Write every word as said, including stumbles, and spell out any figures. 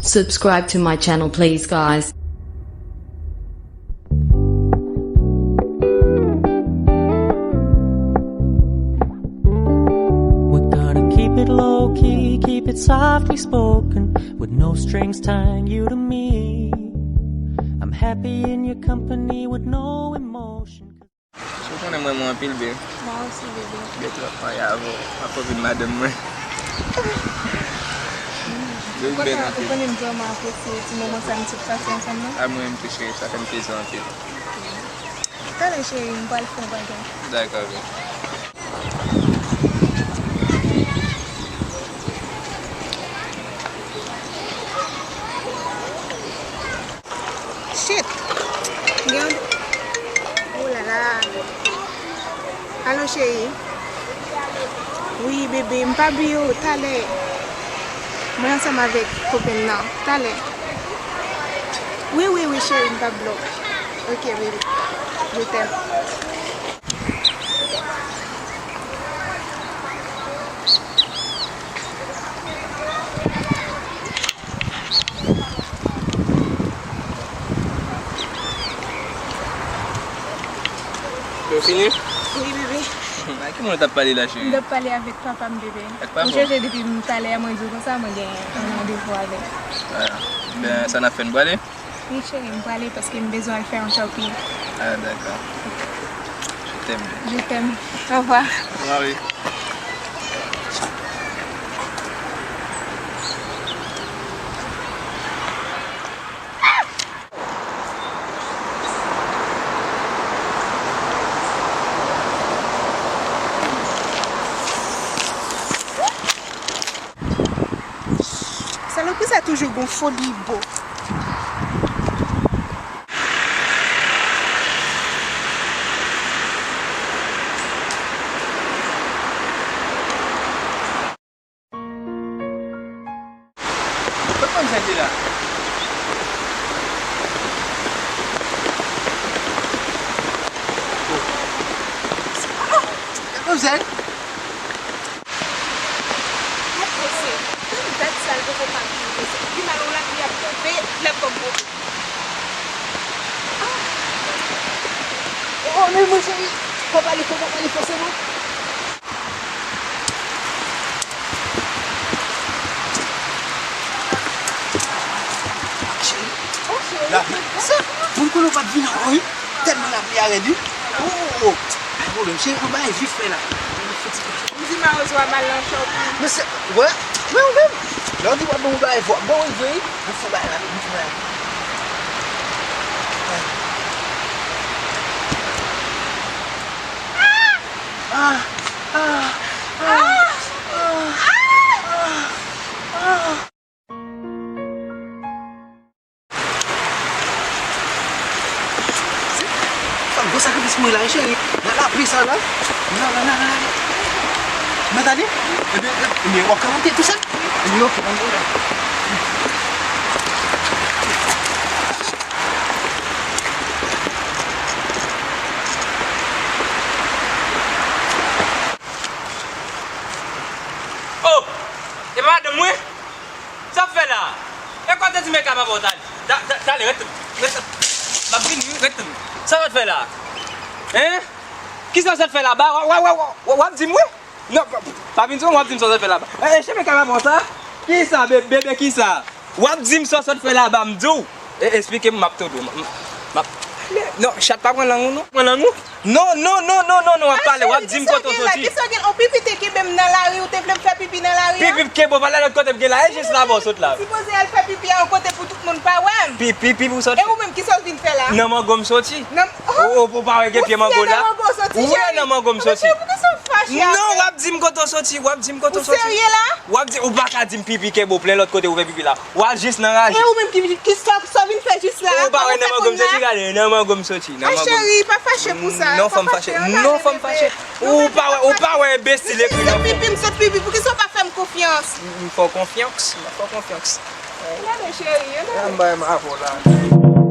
Subscribe to my channel, please, guys. We're gonna keep it low key, keep it softly spoken, with no strings tying you to me. I'm happy in your company with no emotion. Si w konnen m renmen w anpil, babe. Mwen osi, bebe. Gen twòp mari avè w. M ap anvi madanm mwen. Ou konnen m vrèman apresye ti moman sa n sot pase ansanm nan. A mwen menm tou, cheri, sa fè m plezi anpil. Talè, cheri, m pral fè yon bagay. Dakò, babe. Shit! Gen yon... Oh la la! Alo, cheri. Wi, bebe, m pa bliye w, talè. Mwen ansanm avèk kokenn nan, talè. Wi, wi, wi, cheri, m p ap bliye w. Ok, bebe. Je t'aime. Yo fini? Wi, bebe. Ak ki moun ou t ap pale la, cheri? M t ap pale avèk papa m, bebe. Ak papa w? Ou chèche depi m talè a, mwen di w konsa, mwen gen yon randevou avè l. Ah, ben, sa n ap fè, n prale? Wi, cheri, m prale paske m bezwen al fè yon shopping. Ah, dakò. Je t'aime. Je t'aime. Au revoir. Mari. Salopri sa toujou gon foli bo. Kot manmzèl ye la? Kot manmzèl? Mwen panse, tout dat sa l poko pa vini, se pi mal yon lapli ap tonbe, l ap ban m pwoblèm. Ah! Oh, men mwen cheri, fò pale, fò pale fòseman. Cheri. Oh, cheri. La, sa, mwen konnen w p ap vin ankò, wi. Tèlman lapli a rèd, wi. Oh, oh, oh. Pa gen pwoblèm, cheri, yon bagay vif fè la. M di mawozo a m al nan shopping. Men se, wè, men ou menm. Lè w di w ap ban m yon bagay, fò w ap ban m vre, wi. Mwen fè bagay la, mwen fè bagay la. Ah! Ah! Ah! Ah! Ah! Ah! Ah! Sa gwo sakrifis mwen la, cheri. Nan lapli sa la. Nan, nan, nan, nan. Mèt ale? Ebyen, ebyen, w ap ka monte tou sèl? Ebyen, oke, ann ale. Oh! E pa madanm mwen? Sa w ap fè la? E kote ti mekap ap fè w talè? Ta-, ta-, talè, ret tann. Ret tann. M ap vini, wi, ret tann. Sa w sot fè la? Hein? Kisa w sot fè laba? W, w, w, w, w ap di m wi? Non, pa, pa vin sou mwen, w ap di m sa w sot fè laba. Eh, eh, cheve kaba bon sa? Kisa, be-, bebe, kisa? W ap di m sa w sot fè laba, m di w. Eh, esplike m, m ap tande w. M, m, m ap, non, chat pa pran lang ou, non. Pran lang ou? Non, non, non, non, non, non, w ap pale, w ap di m kote w soti. Kisa w gen la? Kisa w gen la? On pipi te kenbe m nan lari, ou te vle m fè pipi nan lari a? Pipi kenbe w, pa lè lòt kote m gen la, e jis laba w sot la. M sipoze al fè pipi a yon kote pou tout moun pa wè m. Pi, pipi pou soti. E ou menm, kisa w vin fè la? Nan mango m soti. Nan Ou, ou, ou pa wè gen pye mango la? Ou wè nan mango m soti. Poukisa w fache avè m? Non, w ap di m kote w soti, w ap di m kote w soti. Ou serye la? W ap di, ou pa ka di m pipi kenbe w plen lòt kote ou fè pipi la. W al jis nan raje. E ou menm ki, ki sa, sa w vin fè jis la? Ou pa wè nan mango m soti, gade, nan mango m soti, nan mango m. Ay, cheri, pa fache pou sa. Non, fò m fache. Non, fò m fache. Ou pa wè, ou pa wè enbesil ekri nan. Pipi, m sot pipi, poukisa w pa fè m konfyans? M, m fè w konfyans, m fè w konfyans. Gade, cheri, yo. Gade m bay m avè w la.